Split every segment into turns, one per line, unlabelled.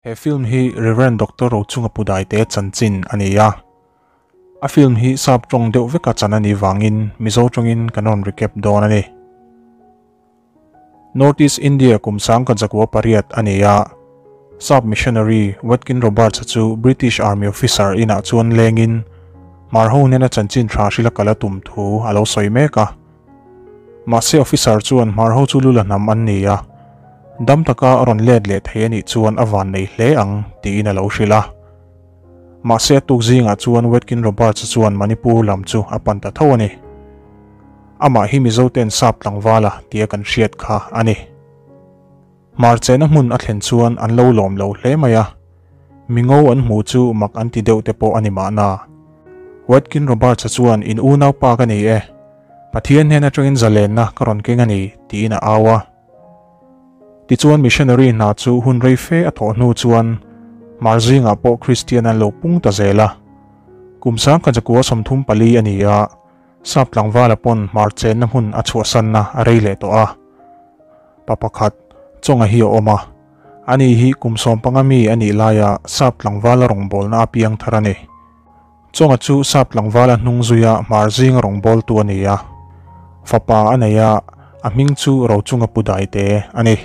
He film hi Rev. Doctor Rochunga Pudaite chanchin a ni a. A film hi sap tawng deuh veka chan a nih vangin Mizo tawngin kan rawn recap dawn a ni. North East India kum sangkhat zakua pariat a ni a. Sap missionary Watkin Roberts-a chu British Army officer inah chuan lengin Hmar ho nena chanchin tha hrila kal a tum thu a lo sawi mek a. Mahse officer chuan Hmar ho chu lula hnam an ni a, dam taka a rawn let leh thei a nih chuan a van nei hle ang tiin a lo hrilh a. Mahse a tuk zingah chuan Watkin Roberts-a chuan Manipur lam chu a pan ta tho a ni. Amah hi Mizo ten sap tlangvala tia kan hriat kha a ni. Hmar chehna hmun a thlen chuan an lo lawm lo hle mai a, mingo an hmuh chu mak an ti deuh te pawh a ni mahna. Watkin Roberts-a chuan in unaupa ka ni e, Pathian hnen atangin zalenna ka rawn keng a ni tiin a au a. Tichuan missionary hna chu hun rei fe a thawh hnu chuan Hmar zingah pawh Kristian an lo pung ta zel a. Kum 1934 a ni a, Sap tlangvala pawn hmar chenna hmun a chhuahsanna a rei leh tawh a. Pa pakhat, Chawnga hi a awm a. Ani hi kum 15 mi a nih laia Sap tlangvala rawngbawlna a piang thar a ni. Chawnga chu Sap tlangvala hnung zuia hmar zinga rawngbawltu a ni a. Fapa a nei a, a hming chu Rochunga Pu Daite a ni.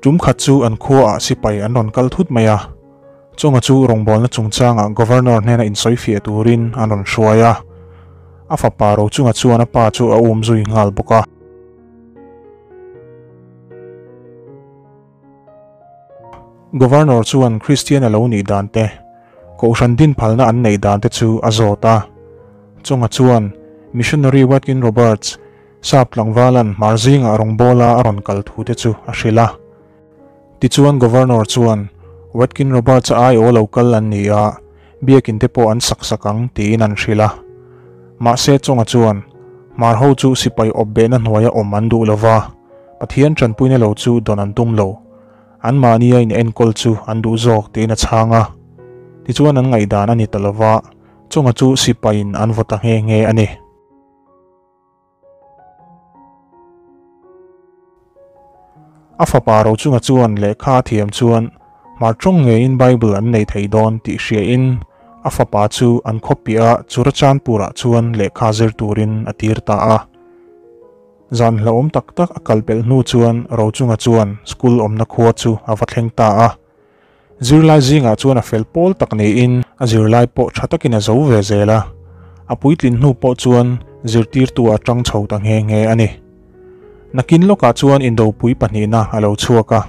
Tum khat chu an khuaah sipai an rawn kal thut mai a. Chunga chu rawngbawlna chungchangah Governor hnena insawifiah turin an rawn hruai a, a fapa Rochunga chuan a pa chu a um zui nghal bawk a. Governor chuan Kristian a lo nih dan te, Kohhran din phalna an neih dan te chu a zawt a. Chunga chuan Missionary Watkin Roberts, Sap tlangvalan hmar zingah rawngbawla a rawn kal thu te chu a hrilh a. Tichuan Governor chuan, Watkin Roberts-a aiawh lo kal an ni a, biakin te pawh an sak sak ang, tiin an hrilh a. Mahse Chonga chuan, Hmar ho chu sipai awp behna hnuaia awm an duh lova, Pathian tanpuina lo chu dawn an tum lo. Anmahnia in enkawl chu an duh zawk, tiin a chhang a. Tichuan an ngaihdan a ni ta lova, Chonga chu sipaiin an vaw ta nghe nghe a ni. A fapa Rochunga chuan lehkha a thiam chuan hmar tawng ngeiin Bible an nei thei dawn tih hriain a fapa chu an khawpiah Churachandpur-ah chuan lehkha zir turin a tir ta a. Zan hlauhawm tak tak a kal pelh hnu chuan Rochunga chuan school awmna khua chu a va thleng ta a. Zirlai zingah chuan a fel pawl tak niin a zirlai pawh tha takin a zo ve zel a, a puitlin hnu pawh chuan zirtirtu a tang chho ta nghe nghe a ni. Nakin lawkah chuan indopui pahnihna a lo chhuak a,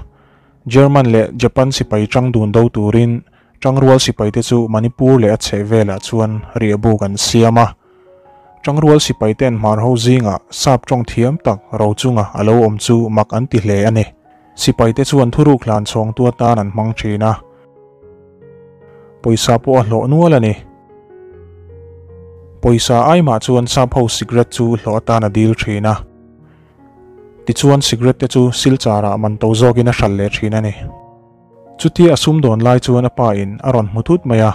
German leh Japan sipai tang dun do turin Tangrual sipaite chu Manipur leh a chhehvelah chuan riahbuk an siam a. Tangrual sipaite'n hmarho zingah sap tawng thiam tak Rochunga a lo awm chu mak an ti hle a ni. Sipaite chuan thuruk hlan chhawngtu atan an hmang thin a, pawisa pawh a hlawh nual a ni. Pawisa aimah chuan sap ho cigarette chu hlawh atan a dil thin a, tichuan cigarette te chu silchar ah man to zawkin a hralh leh thin a ni. Chutia a sumdawn lai chuan a pa in a rawn hmu thut mai a,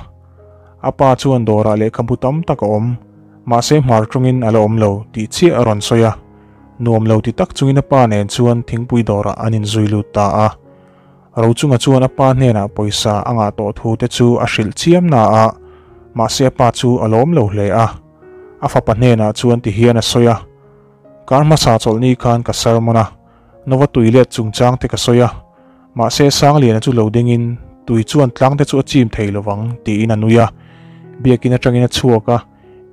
a pa chuan dawrah lehkhabu tam tak a awm, mahse hmar tawngin a la awm lo tih chiah a rawn sawi a, nuam lo ti tak chungin a pa nen chuan thingpui dawrah an inzui lut ta a. Rochunga chuan a pa hnenah pawisa a ngah tawh thu te chu a hrilh chiam na a, mahse a pa chu a lawm lo hle a. A fapa hnenah chuan ti hian a sawi a, Kar hmasa chawlhni khan ka sermon a, Nova tui let chungchang te ka sawi a, Mahse Sangliana chu lo dingin tui chuan tlang te chu a chim thei lovang tiin a nui a, biakin atangin a chhuak a,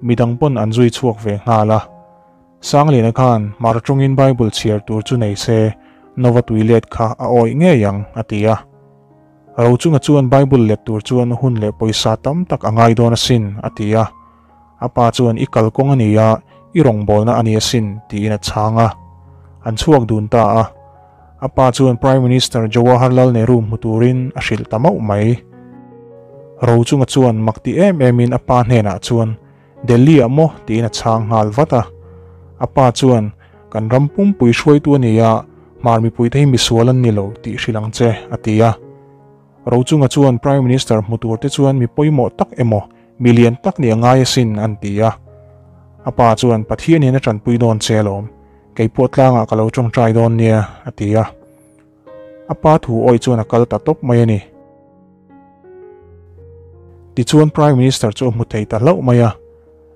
midang pawn an zui chhuak ve nghal a. Sangliana khan hmar tawngin Bible chhiar tur chu nei se Nova tui let kha a awih ngei ang a ti a. Rochunga chuan Bible let tur chuan hun leh pawisa tam tak a ngai dawn asin a ti a. A pa chuan i kalkawng a ni a, i rawngbawlna a ni asin tiin a chhang a. An chhuak dun ta a. A pa chuan Prime Minister Jawaharlal Nehru hmu turin a hrilh ta mauh mai. Rochunga chuan mak ti em emin a pa hnenah chuan Delhi ah maw tiin a chhang nghal vat a. A pa chuan kan ram pumpui hruaitu a ni a, hmar mipuite hi misual an ni lo tih hrilh ang che a ti a. Rochunga chuan Prime Minister hmu tur te chuan mi pawimawh tak emaw mi lian tak nih a ngai asin an ti a. A pa chuan Pathian hian a tanpui dawn che alawm, kei pawh tlangah ka lo tawngtai dawn nia a ti a. A pa thu awih chuan a kal ta tawp mai a ni. Tichuan Prime Minister chu a hmu thei ta hlauh mai a.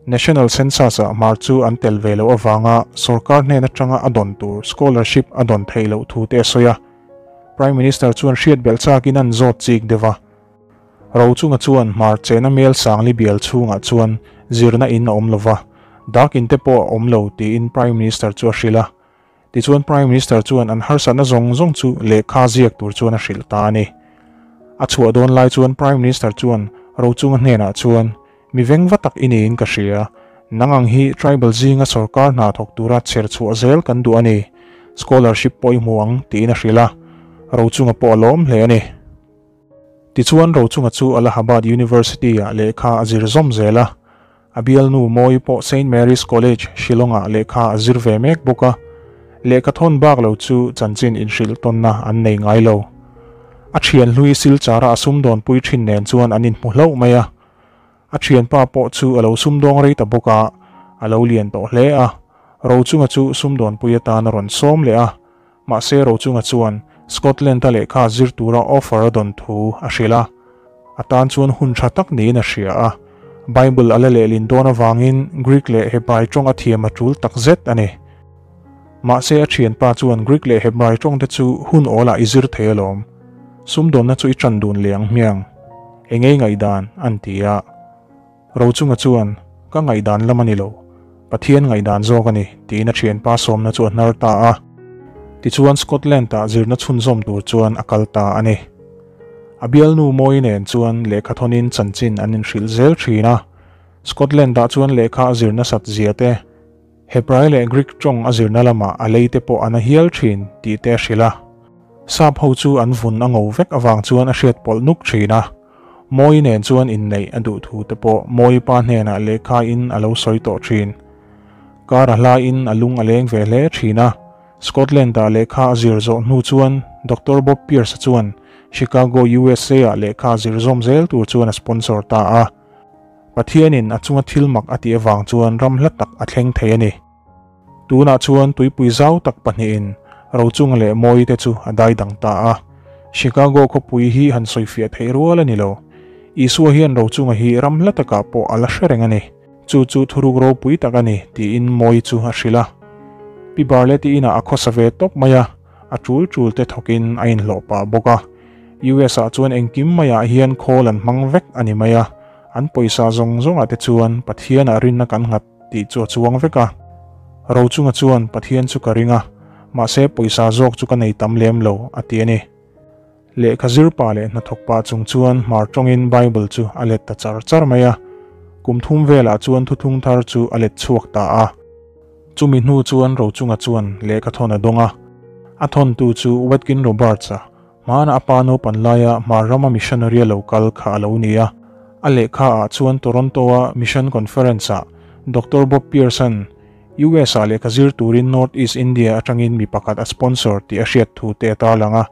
National Census ah Hmar chu an tel ve loh avanga sorkar hnen atanga a dawn tur scholarship a dawn theih loh thu te a sawi a. Prime Minister chuan hriat belh chakin an zawt chik deuh a. Rochunga chuan Hmar chena mel Sangli bial chhungah chuan zirna in a awm lova, dak in te pawh a awm lo tiin Prime Minister chu a hrilh a. Tichuan Prime Minister chuan an harsatna zawng zawng chu lehkha ziak tur chuan a hrilh ta a ni. A chhuah dawn lai chuan Prime Minister chuan Rochunga hnenah chuan, Mi vengva tak i niin ka hria. Nang ang hi tribal zinga sorkar hna thawk tura chher chhuah zel kan duh a ni. Scholarship pawh i hmu ang, tiin a hrilh a. Rochunga pawh a lawm hle a ni. Tichuan Rochunga chu Allahabad University-ah lehkha a zir zawm zel a. A bialnu Mawi pawh Saint Mary's College, Shillong-ah lehkha a zir ve mek bawk a. Lehkha thawn bak lo chu chanchin inhrilh tawnna an nei ngai lo. A thian hlui Silchara a sumdawnpui thin nen chuan an inhmu hlauh mai a. A thianpa pawh chu a lo sumdawng rei ta bawk a, a lo lian tawh hle a. Rochunga chu sumdawnpui atan a rawn sawm leh a. Mahse Rochunga chuan Scotland-a lehkha zir tura offer a dawn thu a hrilh a. A tan chuan hun tha tak niin a hria a. Bible a la lehlin dawn avangin Greek leh Hebrai tawng a thiam a tul tak zet a ni. Mahse a thianpa chuan Greek leh Hebrai tawng te chu hun awlah i zir thei alawm. Sumdawnna chu i tan dun leh ang hmiang. Engei ngaihdan an ti a. Rochunga chuan, Ka ngaihdan lam a ni lo. Pathian ngaihdan zawk a ni, tiin a thianpa sawmna chu a hnar ta a. Tichuan Scotland-ah zirna chhunzawm tur chuan a kal ta a ni. A bialnu Mawi nen chuan lehkha thawnin chanchin an inhrilh zel thin a. Scotland-ah chuan lehkha a zir nasat zia te, Hebrai leh Greek tawng a zirna lamah a lei te pawh a na hial thin tih te a hrilh a. Sap ho chu an vun a ngo vek avang chuan a hriat pawlh nuk thin a. Mawi nen chuan inneih a duh thu te pawh Mawi pa hnenah lehkha in a lo sawi tawh thin. Kar a hla in a lung a leng ve hle thin a. Scotland ah lehkha a zir zawh hnu chuan Doctor Bob Pierce-a chuan Chicago, USA ah lehkha a zir zawm zel tur chuan a sponsor ta a. Pathianin a chunga thil mak a tih avang chuan ram hla tak a thleng thei a ni. Tunah chuan tuipui zau tak pahnihin Rochunga leh Mawi te chu a dai dang ta a. Chicago khawpui hi han sawifiah theih rual a ni lo. Isua hian Rochunga hi ram hla takah pawh a la hre reng a ni. Chu chu thuruk ropui tak a ni tiin Mawi chu a hrilh a. Pi Barlett-i inah a khawsa ve tawp mai a. A tul tul te thawkin a inhlawh pah bawk a. US ah chuan engkim maiah hian khawl an hmang vek a ni mai a, an pawisa zawng zawngah te chuan Pathianah rinna kan nghat tih chu a chuang vek a. Rochunga chuan Pathian chu ka ring a, mahse pawisa zawk chu ka nei tam lem lo a ti a ni. Lehkha zir pa leh hnathawk pa chung chuan hmar tawngin Bible chu a let ta char char mai a. Kum thum velah chuan thuthlung thar chu a let chhuak ta a. Chumi hnu chuan Rochunga chuan lehkha thawn a dawng a. A thawntu chu Watkin Roberts-a, hmana a pa naupan laia hmar rama missionary a lo kal kha a lo ni a. A lehkha ah chuan Toronto-a Mission Conference-ah Doctor Bob Pierce-a'n US-ah lehkha zir turin North East India atangin mi pakhat a sponsor tih a hriat thu te a tarlang a.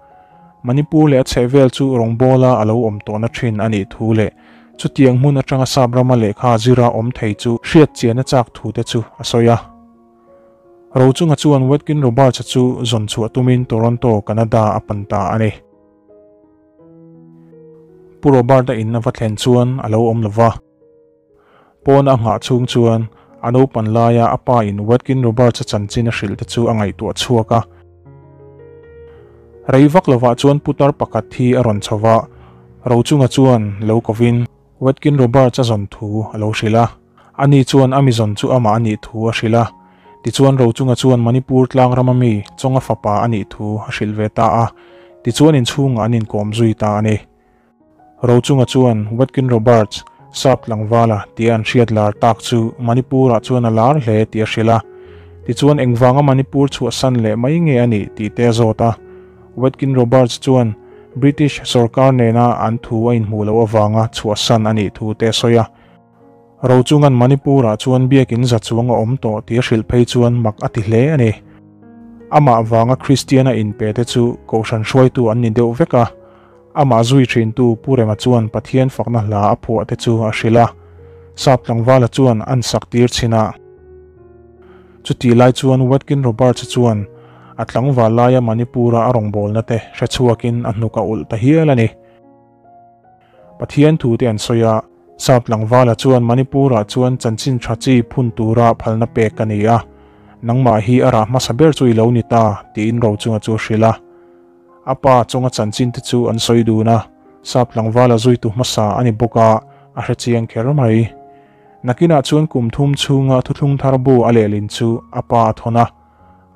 Manipur leh a chhehvel chu rawngbawla a lo awm tawhna thin a nih thu leh chutiang hmun atanga sap rama lehkha zira awm thei chu hriat chian a chak thu te chu a sawi a. Rochunga chuan Watkin Roberts-a chu zawn chhuah tumin Toronto, Canada a pan ta a ni. Pu Robert-a in a va thlen chuan a lo awm lova. Pawn a nghah chhung chuan a naupan laia a pa in Watkin Roberts-a chanchin a hrilh te chu a ngaihtuah chhuak a. Rei vak lovah chuan putar pakhat hi a rawn chho va, Rochunga chuan lo kovin Watkin Roberts-a zawn thu a lo hrilh a. Ani chuan a mi zawn chu amah a nih thu a hrilh a. Tichuan Rochunga chuan Manipur tlangrama mi Chawnga fapa a nih thu a hrilh ve ta a. Tichuan inchhungah an inkawm zui ta a ni. Rochunga chuan Watkin Roberts, Sap tlangvala tia an hriat lar tak chu Manipur-ah chuan a lar hle tih a hrilh a. Tichuan engvanga Manipur chhuahsan leh mai nge a nih tih te a zawt a. Watkin Roberts chuan British sorkar nena an thu a inhmuh loh avanga chhuahsan a nih thu te a sawi a. Rochunga'n Manipur-ah chuan biakin za chuang a awm tawh tih a hrilh phei chuan mak a ti hle a ni. Amah vanga Kristian-a inpe te chu kohhran hruaitu an ni deuh vek a. Amah zui thintu Pu Rema chuan Pathian fakna hla a phuah te chu a hrilh a, Sap tlangvala chuan an sak tir chhin a. Chutih lai chuan Watkin Roberts-a chuan a tlangval laia Manipur-a a rawngbawlna te hre chhuakin a hnuk a ulh ta hial a ni. Pathian thu te an sawi a, Sap tlangvala chuan Manipur-ah chuan chanchin tha chi phun tura phalna pek ka ni a, nangmah hi a rah hmasa ber chu i lo ni ta, tiin Rochunga chu a hrilh a. A pa chunga chanchin te chu an sawi dun a, Sap tlangvala zuitu hmasa a ni bawk a, a hre chiang kher mai. Nakinah chuan kum thum chhunga thuthlung thar bu a lehlin chu a pa a thawn a.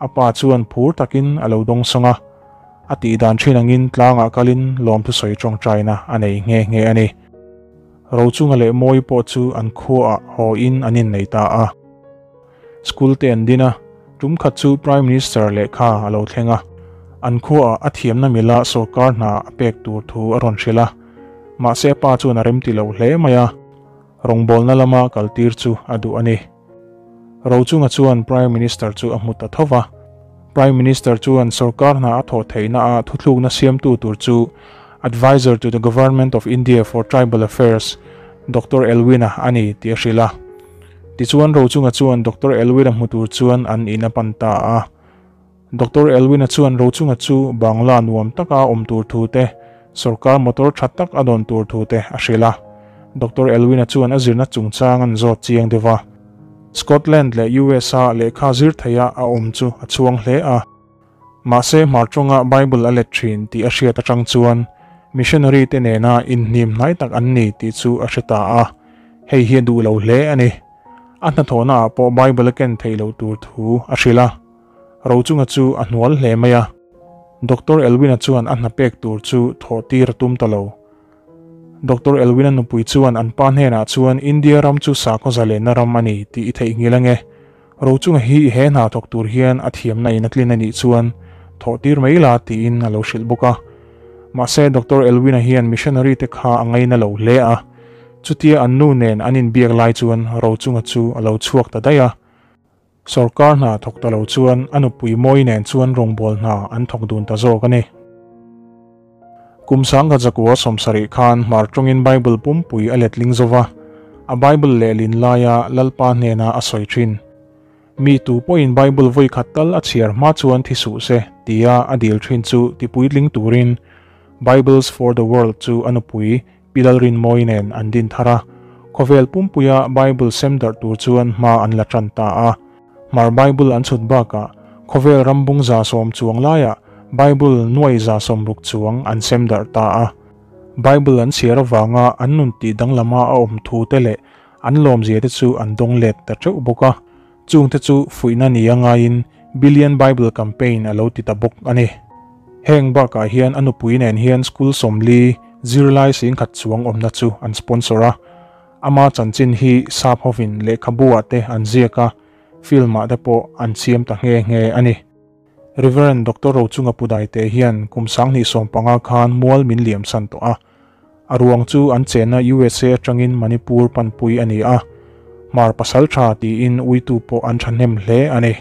A pa chuan phur takin a lo dawngsawng a, a tih dan thin angin tlangah kalin lawmthusawi tawngtaina a nei nghe nghe a ni. Rochunga leh Mawi pawh chu an khuaah haw in an innei ta a. School te an din a, tum khat chu Prime Minister lehkha a lo thleng a, an khuaah a thiamna mila sawrkar hna a pek tur thu a rawn hrilh a, mahse a pa chuan a remti lo hle mai a, rawngbawlna lama kaltir chu a duh a ni. Rochunga chuan Prime Minister chu a hmu ta tho va. Prime Minister chuan sorkar hna a thawh theihna a thuthlukna siamtu tur chu Adviser to the Government of India for Tribal Affairs, Doctor Elwin-a a ni tih a hrilh a. Tichuan Rochunga chuan Doctor Elwin-a hmu tur chuan an in a pan ta a. Doctor Elwin-a chuan Rochunga chu Bangla nuam taka awm tur thu te, sorkar motor tha tak a dawn tur thu te a hrilh a. Doctor Elwin-a chuan a zirna chungchang an zawt chiang deuh a. Scotland leh US-a lehkha zir theia a awm chu a chhuang hle a. Mahse hmarchawnga Bible a let thin tih a hriat atang chuan missionary te nena inhnim hnai tak an ni tih chu a hre ta a. Hei hi a duh lo hle a ni. A hnathawhnaah pawh Bible a ken theih loh tur thu a hrilh a. Rochunga chu a hnual hle mai a. Doctor Elwin-a chuan a hna pek tur chu thawh tir a tum ta lo. Doctor Elwin-a nupui chuan an pa hnenah chuan India ram chu sakhaw zalenna ram a ni tih i theihnghilh ange. Rochunga hi he hna thawk tur hian a thiamna in a tlin a nih chuan thawh tir mai la tiin a lo hrilh bawk a. Mahse Doctor Elwin-a hian missionary te kha a ngaina lo hle a. Chutia an nu nen an inbiak lai chuan Rochunga chu a lo chhuak ta daih a. Sorkar hna thawk ta lo chuan a nupui Mawi nen chuan rawngbâwl hna an thawk dun ta zawk a ni. Kum sangkhat zakua sawmsarih khan hmar tawngin Bible pumpui a letling zo va, a Bible lehlin laia Lalpa hnena a sawi thin. Mi tu pawhin Bible vawi khat tal a chhiar hma chuan thi suh se tia a dil thin chu tipuitling turin Bibles for the World chu a nupui Pi Lalrinmawi nen an din thar a, khawvel pumpuia Bible sem darh tur chuan hma an la tan ta a. Hmar Bible an chhut bakah khawvel rambung 110 chuang laiah Bible nuai 60 chuang an sem darh ta a. Bible an chhiar avanga an nun tih danglama a awm thu te leh an lawmzia te chu an dawng let ta teuh bawk a. Chungte chu fuihna nia ngaiin Billion Bible Campaign a lo ti ta bawk a ni. Heng bakah hian a nupui nen hian school 40 zirlai 10,000 chuang awmna chu an sponsor a. Ama chanchin hi sap hovin lehkhabu-ah te an ziak a, film-ah te pawh an siam ta nghe nghe a ni. Reverend Doctor Rochunga Pudaite hian kum 2015 khan mual min liam san tawh a. A ruang chu an chenna USA atangin Manipur panpui a ni a. Hmar pasal tha tiin uitu pawh an thahnem hle a ni.